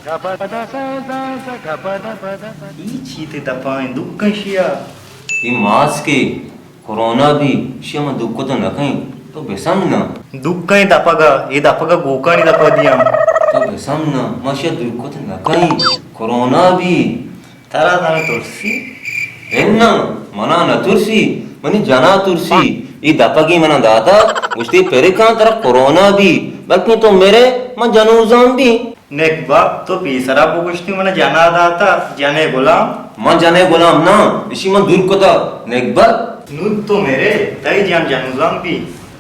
ای چی تے دپا ایں، دکاں شیا؟ ای ماسکے، کرونا بی، شیا ما دکتا نہ کئیں، تو بسم نہ۔ دکاں دپگا، اے دپگا گوکانی دپا دیاں۔ تو بسم نہ، ما شیا دکتا نہ کئیں، کرونا بی۔ ترا زاناں ترسی؟ اناں، منا نہ ترسی، منی جنا ترسی۔ اے دپگی منا داتا، گوشتی پرکاں ترا کرونا بی، بلکیں تو مرے، من جنوزام بی۔ نگبت، تو پیسرا بگوشتی منا جنا داتا، جنے غلام؟ من جنے غلام نہ، اشی من دور کتا، نگبت۔ نون تو مرے، تئی جن جنوزام بی۔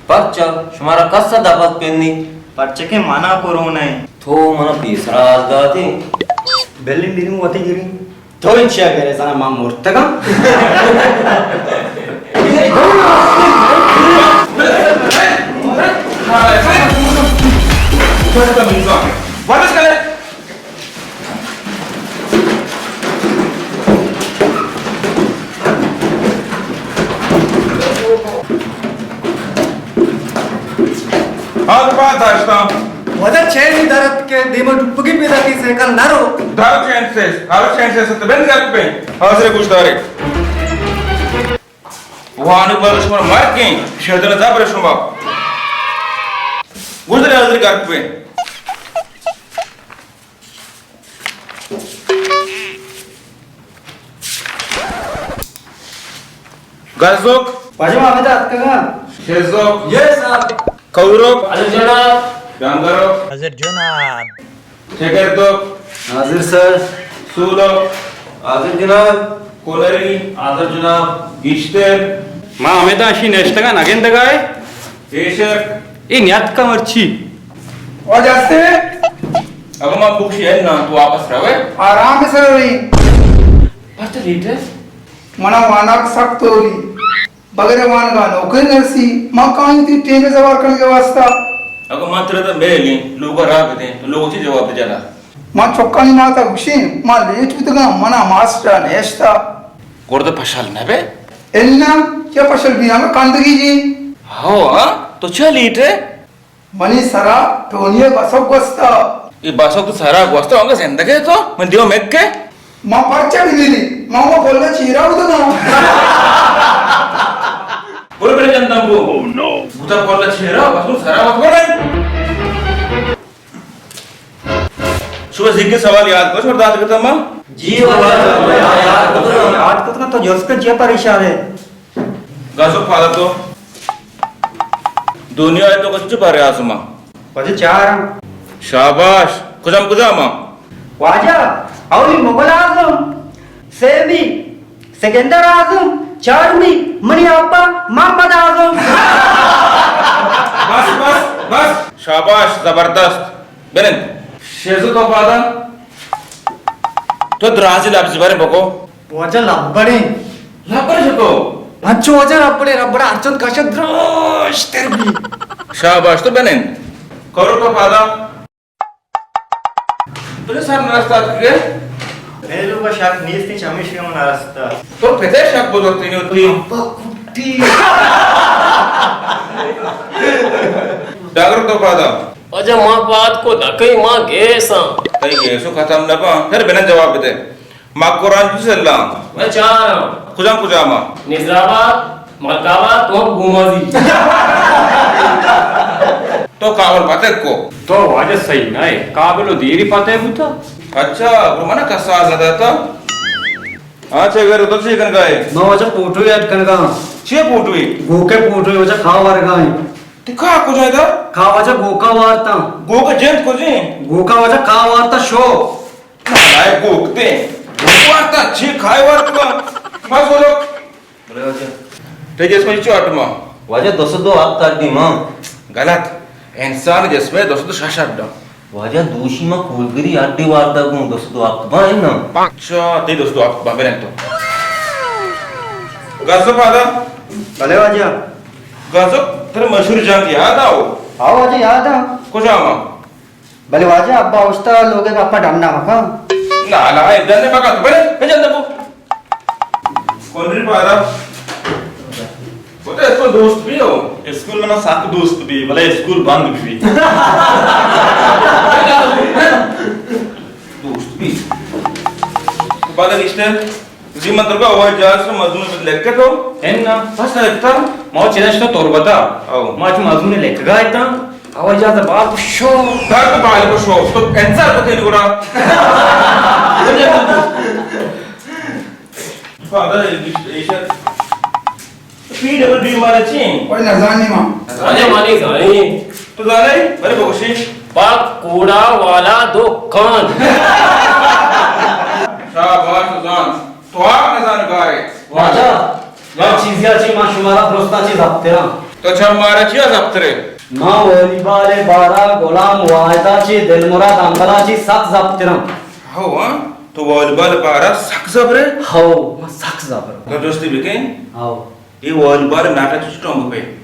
پرچا؟ شمارا کس دپگ پنی؟ پرچا کہ منا کرونا ایں۔ تو منا پیسرا آز داتے۔ بلے میری وتی گری۔ تو انچیا گرے زانا ما مرتگاں۔ آ تو پاد داشتاں۔ واجہ چین ہی درت کہ دیما ڈوبگی پیدا کی سائیکل نہ رو۔ دارو چین سے، دارو چین سے ست بند گپ پہ۔ حاضر گوش دارے۔ وانو بر شما مرکیں، شیطان زبر شما۔ گوش دارے حاضر گپ پہ۔ گزوک۔ واجہ ما ہمدا اتکگاں۔ شیزوک۔ یس سر۔ کئوروک۔ حاضر جناب۔ ڈنگروک۔ حاضر جناب۔ چگردوک۔ حاضر سر۔ سولوک۔ حاضر جناب۔ کولری۔ حاضر جناب۔ گیشتر۔ ما ہمدا اشی نشتگاں نگندگائے۔ پیشک۔ اے نیاتکا مرچی۔ واجہ ہستے؟ اگاں ما بگشی ہے نا، تو واپس روے؟ آرام سر روی۔ پرچہ لیٹ ہے؟ منا وانگ سک توری۔ بغیر وانگا نوکری نرسی، ما کائیں تی ٹیم زوال کنگے واسطہ۔ اگاں ما ترا تہ میلیں، لوگا راہ بدیں، تو لوگ چی جواب دے جنا؟ ما چکانی ماتا گوشیں، ما لیٹ بوتگاں، منا ماسٹرا نیشتا۔ گڑا پشل نہ بے؟ انا، کیا پشل بیاں، کندگی جی۔ ہو، ہاں؟ تو چا لیٹ ہے؟ منی سرا ٹونی ء بسک گوستا۔ اے بسک تو سرا گوستا، انگا زندگ ہے تو؟ من دیو مک کے؟ ما پرچہ بگیری، ما وہ بولنا چیرا ہوتا نا۔ برو برے جندم بو۔ بوتا بولنا چیرا، بس تو سرا وقت برے۔ شما زیکیں سوال یاد کت، شما دات کتا ما؟ جی واجہ، یاد کتا۔ یاد کتا تو جست کن چیا پریشان ہے؟ گازو پادا تو۔ دنیا ہے تو کچھ پر آزما۔ واجہ چار ہم۔ شاباش۔ کجام کجام ہم؟ واجہ، اولی مغل اعظم، سیمی سکندر اعظم، چارمی منی ابا محمد اعظم۔ بس، بس، بس۔ شاباش، زبردست۔ بنند۔ شیزو تو پادا۔ تو درازی لبزی بارے بگو۔ واجہ لبڑیں۔ لبڑ شتو؟ انچو واجہ لبڑے، لبڑا ہرچند کاشا دروشتر بی۔ شاباش، تو بنند۔ کرو تو پادا۔ بلے سر نرستا اتکگے؟ میرے لوگا شک نیست، چمیشی ہم نرستا۔ تو پتے شک بزرتی نہیں ہوتی۔ ابا کٹی۔ ڈاکٹر تو پادا۔ واجہ ما پاد کو دکئی ما گیساں۔ تئی گیسو ختم نہ باں۔ پھر بنا جواب دے۔ مکران چو سلاں؟ ما چاراں۔ کجام کجام ء؟ نظر آباد، ملک آباد، تو گومازی۔ تو کابل پتہ کو؟ تو واجہ صحیح نہ ئے، کابل و دیری پتہ بوتا۔ اچھا، گڑا منا کسا نہ داتا۔ ہاں، چے گر تو چے کنگا ئے؟ ما واجہ فوٹو ایڈ کنگا۔ چے فوٹو ئے؟ گوکے فوٹو ئے، واجہ کھا ورگا ئے۔ تے کھا کجا دا؟ کھا واجہ گوکا وارتا۔ گوکا جند کجے؟ گوکا واجہ کھا وارتا شو۔ نالائک گوک دے۔ گوک وارتا چی کھائے وارتا؟ ما بولو۔ بلے واجہ۔ تے جسم چو اٹما؟ واجہ دو سد و ہفت اڈی ما۔ غلط۔ انسان جسم دو سد و شش اڈا۔ واجہ دوشی ما کولگری اڈی وارتا گوں دو سد و ہفت با ہے نا۔ اچھا، تے دو سد و ہفت با بلن تو۔ گزو پادا؟ بلے واجہ۔ گزو تر مشہور جنگ یاد آؤ؟ ہاں واجہ یاد آ۔ کجا ما؟ بلے واجہ، ابا اوشتا لوگے گپا ڈن نہ مکن۔ نہ، نہ، اے ڈن نہ مکن، تو بلے، بجن دبو۔ کونری پارا۔ وہ تو اسکول دوست بھی ہو۔ اسکول میں نا سک دوست بھی، بلے اسکول بند بھی۔ پدا گشتے، زی من ترکا ہوائی جہاز سے مضمون پہ لکھ کے تو؟ انا۔ بس لکھتا؟ ما چنش تو تربتا۔ او۔ ما چو مضمون لکھ گا اتاں۔ ہوائی جہاز بار کو شو۔ بار کو بال کو شو۔ تو انسان کو تیری گڑا۔ پدا گشتے، ایشا۔ پی ڈبل ڈی مارا چی؟ اوئے نزانی ما۔ زانے مانی زانے۔ تو زانے؟ بلے بگوشی۔ پاک کوڑا والا دکان۔ شاباش زان۔ تو آپ نزان گائے۔ واجہ، یک چیزیا چی ما شمارا درستا چی زبترم۔ تو چا مارا چیا زبترے؟ ما والی بال بارا غلام واحدا چی دلمراد امبلا چی سک زبترم۔ ہو، ہاں؟ تو والی بال بارا سک زبرے؟ ہو، ما سک زبرم۔ تو درستی بکن۔ ہو۔ اے والیبال ناٹک چش ٹوم بکئے۔